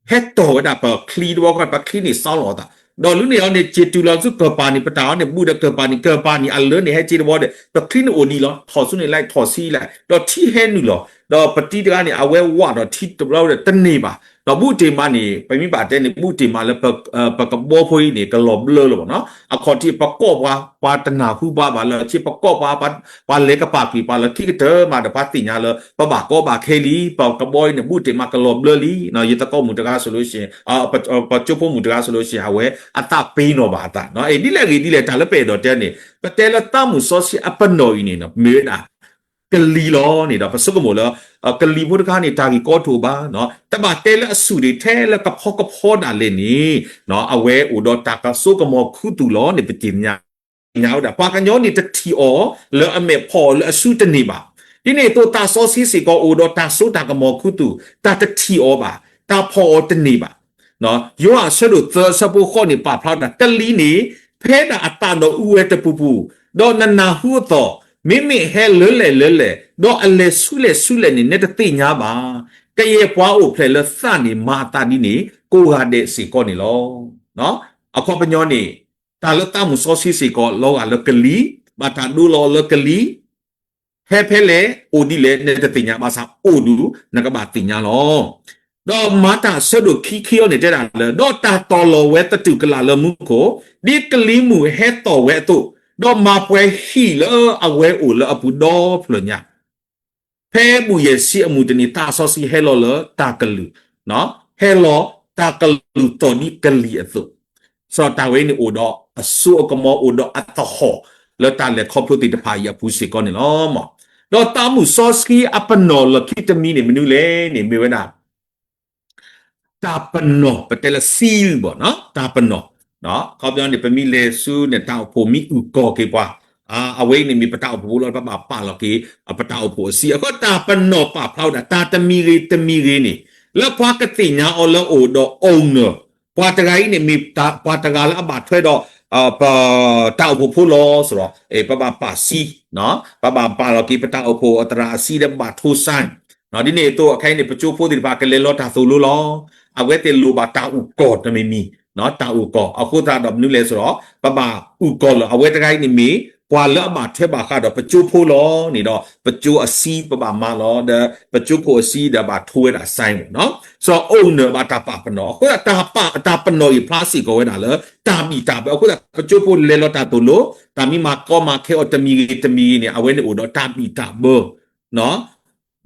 ဟဲတီၢ်ဝဲဒၣ်ပချံတဘျီဃီ ပချံန့ၣ် sound လီၤအသး, ဒီးလၢန့ၣ်အီၤန့ၣ် စ့ၤတုၤလီၤဆူကၢၢ်ပၤန့ၣ် ပတၢ်အီၤန့ၣ် ဘူးဒီးကၢၢ်ပၤန့ၣ် ကၢၢ်ပၤန့ၣ် အလၢန့ၣ် ဟဲစ့တဝီဒီး ပချံန့ၣ်အိၣ်ဒံးလီၤ. ထီၣ်ဆူန့ၣ်လၢ ထီၣ်ဆံလၢ ဒီးထံဟဲနုာ်လီၤ. ဒီးပတံၤတဂၤန့ၣ် အဝဲဝးဒီးထံတဘျီဒီးတန့ၢ်ဘၣ်. ဒီးဘူးတ့ၢ်မးန့ၣ် ပမ့ၢ်ဘၣ်တဲန့ၣ် ဘူးတ့ၢ်မးလၢ ပကဘီဖိအံၤန့ၣ် ကလီၤဘျၢလၢၤဘၣ်နီၤ. အခီၣ်ထံးပကိးပှၤ ပှၤတနၢ်ဟူဘၣ်ဘၣ်လၢ ထံပကိးပှၤ ပှၤလဲၤကပာ်ကွံာ်ပှၤလၢခံကတၢၢ်မးဒီး ပှၤသ့ၣ်ညါလၢ ပဘၣ်ကီဘၣ်ခဲလံ, ပကဘီအံၤန့ၣ် ဘူးတ့ၢ်မးကလီၤဘျၢလံ. ယသကိးမုၣ်တဂၤ solution ပကၠိဖိမုၣ်တဂၤ solution အဝဲအသးပ့ၤနီၣ်ဘၣ်အသး. ဒ်လဲၣ်ဂ့ၤဒ်လဲၣ် တၢ်လၢပအဲၣ်ဒိးတဲန့ၣ် ပတဲလၢသးမုၢ်စီဆှံအပနီၣ်အံၤန့ၣ် မ့ၢ်ဝဲဒၣ် ကလံၤလီၤန့ၣ်ဒီး ပဆိကမိၣ်လၢ ကလံၤဖိတခါန့ၣ် တၢ်ဂ့ၢ်ကီတအိၣ်ဘၣ်, တဘၣ်တဲလၢအဆူၣ်ဒံးထဲလၢကဖီကဖီဒၣ်လဲာ်န့ၣ် အဝဲအိၣ်ဒီးတၢ်ကစိကမီၤခူသူၣ်လီၤန့ၣ် ပသ့ၣ်ညါဝဲဒၣ် ပှၤကညီန့ၣ်တထံၣ်အီၤလၢအမဲာ်ဖီၣ်အီၤလၢအစုတန့ၢ်ဘၣ်. ဒ်န့ၣ်အသိးသးစီဆှံစ့ၢ်ကီးအိၣ်ဒီးတၢ်စိတၢ်ကမီၤခူသူၣ်, တၢ်တထံၣ်အီၤဘၣ်, တၢ်ဖီၣ်အီၤတန့ၢ်ဘၣ်. ယိၤဟၣ်အဆၢဒိၣ်သၢအဆၢဖိဃိးန့ၣ် ပာ်ဖျါဝဲဒၣ် ကလံၤန့ၣ် ဖဲဒၣ်အသးဒီးအူဝဲတပူၤပူၤ, ဒီးနနၢ်ဟူအသီၣ်, မ့မ့ၢ်ဟဲလၢလဲၣ်လၢလဲၣ်, ဒီးအလဲၤဆူလဲၣ်ဆူလဲၣ်န့ၣ် နတသ့ၣ်ညါဘၣ်. ကယဲၢ်ပှၤအိၣ်ဖျဲၣ်လၢသးန့ၣ် မၤအသးဒ်န့ၣ် ကိးဂၤဒဲးစ့ၢ်ကီးန့ၣ်လီၤ. အခီပညီန့ၣ် တၢ်လၢသးမုၢ်စီဆှံစ့ၢ်ကီး လီၤဂာ်လၢကလံၤ, ဘၣ်တၢ်ဒိလီၤလၢကလံၤ ဟဲဖဲလဲၣ် အိၣ်ဒ်လဲၣ် နတသ့ၣ်ညါဘၣ်ဆၣ်အိၣ်ဒုး နကဘၣ်သ့ၣ်ညါလီၤ. ဒီးမၤတၢ်အဆၢဒိၣ်ခံခံအီၤန့ၣ်တဲဒၣ်လၢ ဒီးတၢ်တီၢ်လီၤဝဲသတူၢ်ကလာ်လၢမူခိၣ်, ဒ်ကလံၤမုၢ်ဟဲတီၢ်ဝဲအသိး, ဒီးမၤပှဲၤဟံၣ်လၢအဝဲအိၣ်လၢအပူၤဒီဖျၢၣ်ညါ ဖဲဘူၣ်ယဲၢ်ဆံအမုၢ်တနံၤ သးစီဆှံဟဲလီၤလၢတၢ်ကလုၢ်, ဟဲလီၤတၢ်ကလုၢ်တီၢ်ဒ်ကလံၤအသိး, စီၤတၢ်ဝဲအံၤန့ၣ်အိၣ်ဒီးအစိအကမီၤ အိၣ်ဒီးအသဟီၣ် လၢတၢ်လဲၤခီဖျိသ့ၣ်တဖၣ်အံၤအပူၤစ့ၢ်ကီးန့ၣ်လီၤ. ဒီးသးမုၢ်စီဆှံအပနီၣ်လီၢ်ခံတမံၤန့ၣ် မနုၤလဲၣ်န့ၣ် မ့ၢ်ဝဲဒၣ် တၢ်ပနီၣ် ပတဲလၢ seal ဘၣ်, တၢ်ပနီၣ်, အခီပညီန့ၣ် ပမ့ၢ်လဲၤဆူန့ၣ် တၢ်အိၣ်ဖှိၣ်မ့ၢ်အုၣ်ကီၢ်က့ၤပှၤ, အဝဲအံၤန့ၣ်မ့ၢ်ပတၢ်အိၣ်ဖှိၣ်ဖိလီၤ ပဘၣ်ပာ်လီၤက့ၤ ပတၢ်အိၣ်ဖှိၣ်အ seal. အဃိတၢ်ပနီၣ်ပာ်ဖျါဝဲဒၣ် တၢ်တမံၤဂ့ၤတမံၤဂ့ၤန့ၣ် လၢပှၤကသ့ၣ်ညါအီၤလၢအိၣ်ဒီး owner, ပှၤတဂၤအံၤန့ၣ်မ့ၢ်ပှၤတဂၤလၢအဘၣ်ထွဲဒီး ပတၢ်အိၣ်ဖှိၣ်ဖိလီၤ စ့ၢ်ဒီး ပဘၣ်ပာ် seal, ပဘၣ်ပာ်လီၤက့ၤ ပတၢ်အိၣ်ဖှိၣ်အသရၣ်အ seal ဒီးပဘၣ်ထိ sign. ဒ်န့ၣ်အသိး ခဲအံၤန့ၣ် ပကၠိဖိသ့ၣ်တဖၣ် ကလဲၤလီၤတၢ်သိၣ်လိလီၤ. အဝဲသ့ၣ်လိၣ်ဘၣ်တၢ်အုၣ်ကီၢ်တမံၤမံၤ, တၢ်အုၣ်ကီၢ် အဃိသတးဒီးမနုၤလဲၣ်စ့ၢ်ဒီး ပဘၣ်အုၣ်ကီၢ်လၢ အဝဲတဂၤအံၤန့ၣ်မ့ၢ် ပှၤလၢအဘၣ်ထွဲဘၣ်ဃးဒီးပကၠိဖိလီၤန့ၣ်ဒီး ပကၠိအ seal ပဘၣ်မၤလီၤ ဒီးပကၠိခိၣ်အ seal ဒီးဘၣ်ထိဝဲဒၣ် sign မ့ၢ်နီၤ. စီၤ owner ဘၣ်တၢ်ပာ်ပနီၣ် အဃိသတး တၢ်ပနီၣ်အံၤဖျါစ့ၢ်ကီးဝဲဒၣ်လၢ တၢ်ဘံၣ်တၢ်ဘၢ အဃိသတး ပကၠိဖိလဲၤလီၤတၢ်သိၣ်လိ တၢ်မံမၤကီမၤခဲအီၤတမံၤဂ့ၤတမံၤဂ့ၤန့ၣ် အဝဲန့ၣ်အိၣ်ဒီးတၢ်ဘံၣ်တၢ်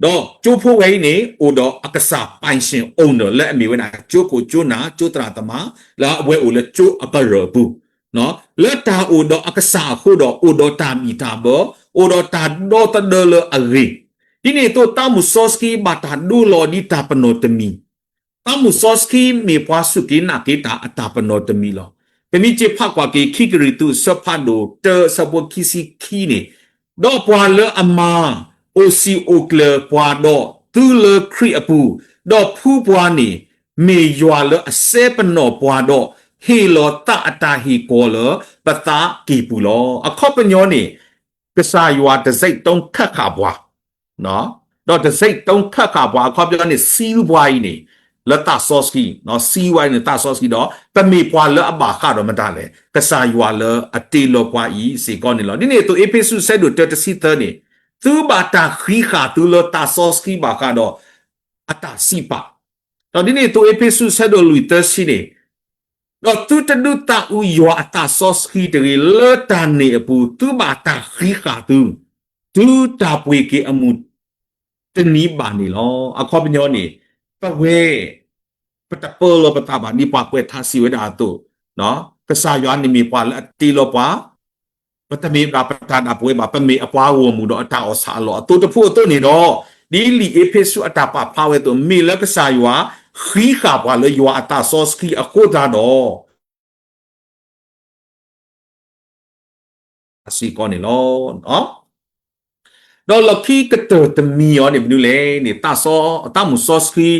ဘၢ ဒီးကၠိဖိဝဲအံၤန့ၣ် အိၣ်ဒီးအကစၢ် ပိုင်ရှင် owner လၢအမ့ၢ်ဝဲဒၣ် ကၠိခိၣ်ကၠိနၢ် ကၠိသရၣ်သမါ လၢအဝဲအိၣ်လၢကၠိအကရၢၢ်အပူၤ, လၢတၢ်အိၣ်ဒီးအကစၢ်အဃိဒီး အိၣ်ဒီးတၢ်ဘံၣ်တၢ်ဘၢ အိၣ်ဒီးတၢ်ဒီသဒၢလၢအဂ့ၤ, ဒ်န့ၣ်အသိး သးမုၢ်စီဆှံဘၣ်တၢ်ဒိလီၤဒ်တၢ်ပနီၣ်တမံၤ သးမုၢ်စီဆှံမ့ၢ်ပှၤစူၢ်က့ၤနာ်က့ၤတၢ်အတၢ်ပနီၣ်တမံၤလီၤ. ပမ့ၢ်က့ၤဖးကွၢ်က့ၤ ခံကရံၣ်သူး အဆၢဖးဒိၣ်တၢ အဆၢဖိခံဆံခံန့ၣ်, ဒီးပှၤလၢအမၤအိၣ်စံာ်အိၣ်ကျၢၤပှၤဒီးသုလၢခရံာ်အပူၤ, ဒီးဖှူပှၤန့ၣ် မ့ၢ်ယွၤလၢအစဲပနီၣ်ပှၤဒီး ဟ့ၣ်လီၤသးအတၢ်ဟ့ၣ်ကီၤလၢပသးကံၢ်ပူၤလီၤ. အခီပညီန့ၣ် ကစၢ်ယွၤတစဲးတုံးခၢၣ်ဃာ်ပှၤ ဒီးတစဲးတုံးခၢၣ်ဃာ်ပှၤ အခီပညီန့ၣ် seal ပှၤအံၤန့ၣ် လၢသးစီဆှံ, seal ပှၤအံၤန့ၣ် သးစီဆှံဒီး ပမ့ၢ်ပှၤလၢအဘၣ်ဃးဒီးမတၤလဲၣ်, ကစၢ်ယွၤလၢအတ့လီၤပှၤအံၤစ့ၢ်ကီးန့ၣ်လီၤ. ဒ်န့ၣ်အသိး အ့းဖ့းစူး အဆၢဒိၣ်တၢ တဆံသၢန့ၣ်, သုဘၣ်တၢ်ဃံးဃာ်သုလၢသးစီဆှံဘၣ်ဃးဒီး အတၢ်စံးပာ်, ဒီးဒ်န့ၣ်အသိး အ့းဖ့းစူး အဆၢဒိၣ်လွံၢ် သၢဆံန့ၣ်, ဒီးသုတဒုးသးအုးယွၤအသးစီဆှံတဂ့ၤ, လၢတၢ်န့ၣ်အပူၤ သုဘၣ်တၢ်ဃံးဃာ်သု တုၤတၢ်ပှ့ၤက့ၤအမုၢ်တနံၤဘၣ်န့ၣ်လီၤ. အခီပညီန့ၣ် ပဝဲ ပတပၢလီၤပသးဘၣ် ဒ်ပှၤကွဲးထါစံးဝဲဒၣ်အသိး, ကစၢ်ယွၤန့ၣ်မ့ၢ်ပှၤလၢအတ့လီၤပှၤ, ပတမ့ၢ်ဒၣ်ပတၢ်ဒၣ်ပဝဲဘၣ်, ပမ့ၢ်အပှၤဂီၢ်မုၢ်ဒီးအတၢ်အီၣ်ဆၣ်အလီၢ်အသိတဖုအသိးန့ၣ်ဒီး, ဒ်လံာ်အ့းဖ့းစူးအတၢ်ပာ်ဖျါဝဲအသိး, မ့ၢ်လၢကစၢ်ယွၤဃံးဃာ်ပှၤလၢယွၤအသးစီဆှံအဃိသတးဒီး စ့ၢ်ကီးန့ၣ်လီၤ. ဒီးလီၢ်ခံကတၢၢ်တမံၤအီၤန့ၣ် မနုၤလဲၣ်န့ၣ် သးမုၢ်စီဆှံ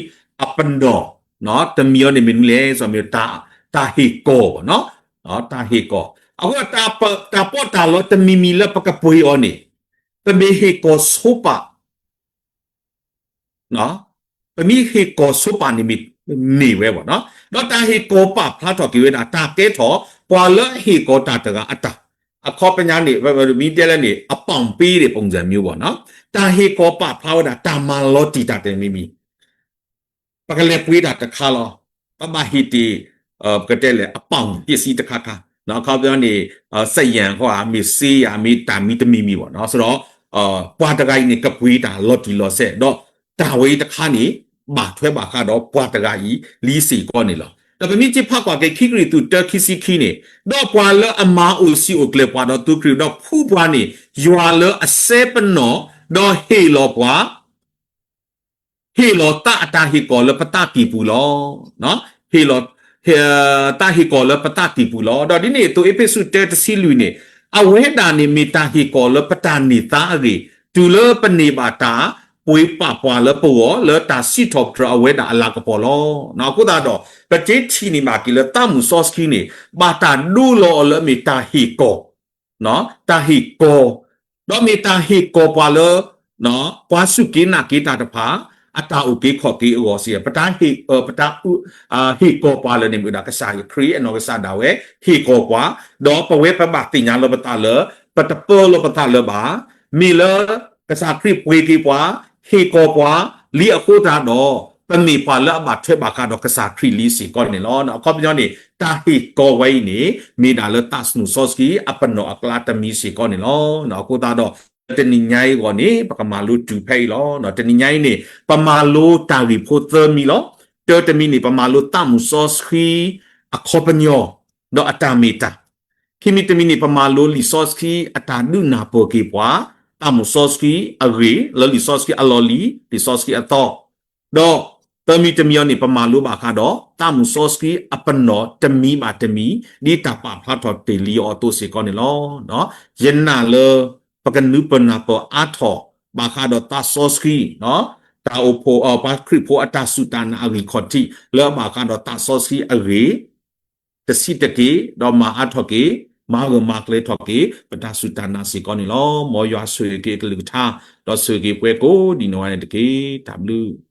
အပနီၣ် တမံၤအီၤန့ၣ် မနုၤလဲၣ် စီမ့ၢ် တၢ်ဟ့ၣ်ကီၢ်, တၢ်ဟ့ၣ်ကီၢ်. အဃိ တၢ်ပီးတၢ်လီတမံၤမံၤလၢပကပှ့ၤအီၤန့ၣ် ပမ့ၢ်ဟ့ၣ်ကီၢ်ဆိပာ် ပမ့ၢ်ဟ့ၣ်ကီၢ်ဆိပာ်န့ၣ်မ့ၢ် မ့ၢ်ဝဲဘၣ်နီၤ. ဒီးတၢ်ဟ့ၣ်ကီၤပာ်ဖျါထီၣ်က့ၤဝဲဒၣ် တၢ်ကဲထီၣ် ပှၤလၢအဟ့ၣ်ကီၤတၢ်တဂၤအတၢ် အခီပညီန့ၣ် မ့ၢ်တဲလၢန့ၣ် အပေါင်ပေးတဲ့ပုံစံမျိုးပေါ့နော်. တၢ်ဟ့ၣ်ကီၤပာ်ဖျါဝဲဒၣ် တၢ်မၤလီၤတံၢ်တၢ်တမံၤမံၤ ပကလဲၤပှ့ၤတၢ်တခါလီၤ. ပဘၣ်ဟ့ၣ်တ့ၢ် ပကတဲလဲၣ် အပေါင်ပစ္စည်းတခါခါ, အခီပညီန့ၣ် စက်ယၢ်ဃီဧါ မ့ၢ်စ့ယၤ မ့ၢ်တၢ်မံၤတမံၤမံၤဘၣ်နီၤ. ဆိုတော့ ပှၤတဂၤအံၤန့ၣ် ကပှ့ၤတၢ်လီၤတံၢ်လီၤဆဲး ဒီးတၢ်ဝဲအံၤတခါန့ၣ် ဘၣ်ထွဲဘၣ်ဃးဒီးပှၤတဂၤအံၤလံစ့ၢ်ကီးန့ၣ်လီၤ. ဒီးပမ့ၢ်က့ၤဖးကွၢ်က့ၤ ခံကရံၣ်သူး တၢ ခံဆံခံန့ၣ်, ဒီးပှၤလၢအမၤအိၣ်စံာ်အိၣ်ကျၢၤပှၤဒီးသူခရံာ် ဒီးဖှူပှၤန့ၣ် ယွၤလၢအစဲပနီၣ် ဒီးဟ့ၣ်လီၤပှၤ ဟ့ၣ်လီၤသးအတၢ်ဟ့ၣ်ကီၤလၢပသးကံၢ်ပူၤလီၤ. ဟ့ၣ်လီၤ တၢ်ဟ့ၣ်ကီၤလၢပသးကံၢ်ပူၤလီၤ. ဒီးဒ်န့ၣ်အသိး အ့းဖ့းစူး တၢ တဆံလွံၢ်န့ၣ်, အဝဲဒၣ်န့ၣ်မ့ၢ်တၢ်ဟ့ၣ်ကီၤလၢပတၢ်န့ၢ်သါအဂ့ၢ်, တုၤလၢပန့ၢ်ဘၣ်တၢ်ပှ့ၤပာ်ပှၤလၢပဂီၢ် လၢတၢ်စံးထီၣ်ပတြၢၤအဝဲဒၣ်အလၤကပီၤလီၤ. အဃိသတးဒီး ပက့ၤထံၣ်န့ၢ်ဘၣ်က့ၤလၢသးမုၢ်စီဆှံန့ၣ် ဘၣ်တၢ်ဒိလီၤအီၤလၢအမ့ၢ်တၢ်ဟ့ၣ်ကီၤ တၢ်ဟ့ၣ်ကီၤ, ဒီးမ့ၢ်တၢ်ဟ့ၣ်ကီၤပှၤလၢ ပှၤစူၢ်က့ၤနာ်က့ၤတၢ်တဖၣ် အတၢ်အိၣ်က့ၤခီၣ်က့ၤအဂီၢ်စ့ၢ်, ပတၢ်ဟ့ၣ် ပတၢ် ဟ့ၣ်ကီၤပှၤလၢန့ၣ်မ့ၢ်ဝဲဒၣ် ကစၢ်ယွၤခရံာ်အနီၢ်ကစၢ်ဒၣ်ဝဲ ဟ့ၣ်ကီၤပှၤ, ဒီးပဝဲပဘၣ်သ့ၣ်ညါလီၤပသးလၢ ပတပၢလီၤပသးလၢၤဘၣ်, မ့ၢ်လၢ ကစၢ်ခရံာ်ပှ့ၤက့ၤပှၤ, ဟ့ၣ်ကီၤပှၤ လံအဃိသတးဒီး ပမ့ၢ်ပှၤလၢအဘၣ်ထွဲဘၣ်ဃးဒီးကစၢ်ခရံာ်လံစ့ၢ်ကီးန့ၣ်လီၤ. အခီပညီန့ၣ် တၢ်ဟ့ၣ်ကီၤဝဲအံၤန့ၣ် မ့ၢ်ဒၣ်လၢသးမုၢ်စီဆှံအပနီၣ်အကျါတမံၤစ့ၢ်ကီးန့ၣ်လီၤ. အဃိသတးဒီး တနံၤညါအံၤအဂီၢ်န့ၣ် ပကမၤလိတုၤဖဲအံၤလီၤ. တနံၤညါအံၤန့ၣ် ပမၤလိတၢ်ဂ့ၢ်ဖိသၢမံၤလီၤ. တၢတမံၤန့ၣ် ပမၤလိသးမုၢ်စီဆှံအခီပညီ ဒီးအတၢ်မ့ၢ်တၢ်, ခံမံၤတမံၤန့ၣ် ပမၤလိလံာ်စီဆှံအတၢ်ဒုးနၢ်ပၢၢ်က့ၤပှၤ, သးမုၢ်စီဆှံအဂ့ၢ် လၢလံာ်စီဆှံအလီၢ်လံၤ လံာ်စီဆှံအသီ, ဒီးသၢမံၤတမံၤအံၤန့ၣ် ပမၤလိဘၣ်ဃးဒီး သးမုၢ်စီဆှံအပနီၣ်တမံၤဘၣ်တမံၤ ဒ်တၢ်ပာ်ဖျါထီၣ်တ့ၢ်လံအီၤအသိးစ့ၢ်ကီးန့ၣ်လီၤ. ယနာ်လၢ ပကနုာ်ပနၢ်ပၢၢ်အါထီၣ် ဘၣ်ဃးဒီးသးစီဆှံ တၢ်အိၣ်ဖှိၣ် ပှၤခရံာ်ဖိအတၢ်စူၢ်တၢ်နာ်အဂံၢ်ခီၣ်ထံး လၢအဘၣ်ဃးဒီးသးစီဆှံအဂ့ၢ် တဆံးတက့ၢ်, ဒီးမၤအါထီၣ်က့ၤ မၤဂၢၢ်မၤကျၢၤထီၣ်က့ၤ ပတၢ်စူၢ်တၢ်နာ်စ့ၢ်ကီးန့ၣ်လီၤ. မ်ယွၤဆိၣ်ဂ့ၤက့ၤအကလုၢ်ကထါ ဒီးဆိၣ်ဂ့ၤက့ၤပှၤကိးဒံးနီၢ်ဂၤဒဲးန့ၣ်တက့ၢ်. တၢ်ဘျုး